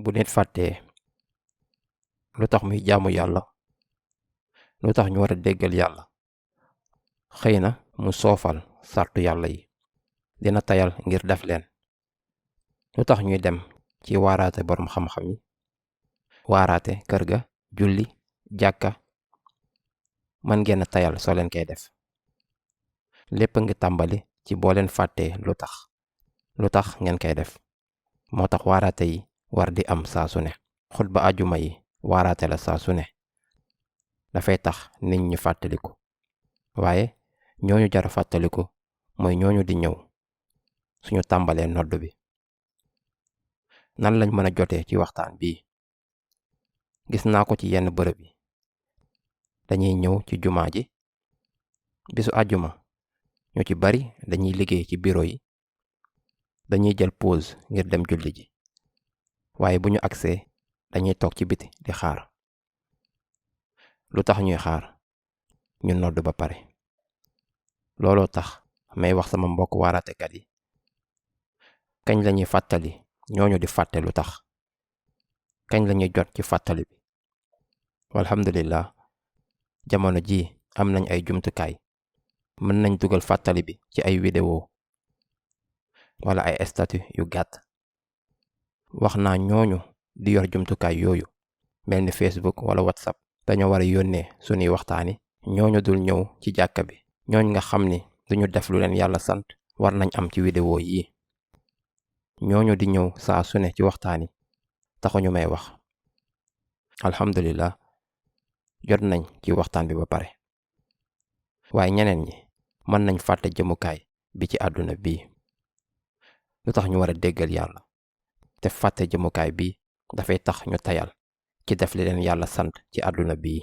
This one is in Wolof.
bu nit fàttee lu tax muy jaamu yàlla, lu tax ñu war a déggal yàlla, xëy na mu soofal sartu yàlla yi, dina tayal ngir def leen. lu tax ñuy dem ci waaraate boroom xam-xam yi, waaraate kër ga, julli, jàkka, mën ngeen a tayal soo leen koy def. lépp ngi tàmbali ci boo leen fàttee lu tax ngeen koy def. moo tax waaraate yi war di am saa su ne. xutba ajuma yi waaraate la saa su ne, dafay tax nit ñi fàttaliku. waaye ñooñu jar fàttaliku mooy ñooñu di ñëw suñu tàmbalee nodd bi. nan lañ mën a jotee ci waxtaan bii? gis naa ko ci yenn bërëb yi, dañuy ñëw ci jumaa ji bisu àjjuma. ñu ci bari dañuy liggéey ci bureau yi, dañuy jël pause ngir dem julli ji, waaye bu ñu agsee dañuy toog ci biti di xaar. lu tax ñuy xaar? ñu nodd ba pare. looloo tax may wax sama mbokk waaraatekat yi, kañ lañuy fàttali ñooñu di fàtte lu tax? kañ lañuy jot ci fàttali bi? alhamdulillah, jamono ji am nañ ay jumtukaay. mën nañ dugal fàttali bi ci ay vidéo wala ay statut yu gàtt. wax naa ñooñu di yor jumtukaay yooyu mel ni Facebook wala WhatsApp dañoo war a yónnee sunuy waxtaani ñooñu dul ñëw ci jàkka bi. ñooñ nga xam ni duñu def lu leen yàlla sant war nañ am ci vidéo yi. ñooñu di ñëw saa su ne ci waxtaani taxuñu may wax. alhamdulillah, jot nañ ci waxtaan bi ba pare. waaye ñeneen ñi mën nañ fàtte jëmukaay bi ci àdduna bii. lu tax ñu war a déggal yàlla te fàtte jëmukaay bii? dafay tax ñu tayal ci def li leen yàlla sant ci àdduna bii.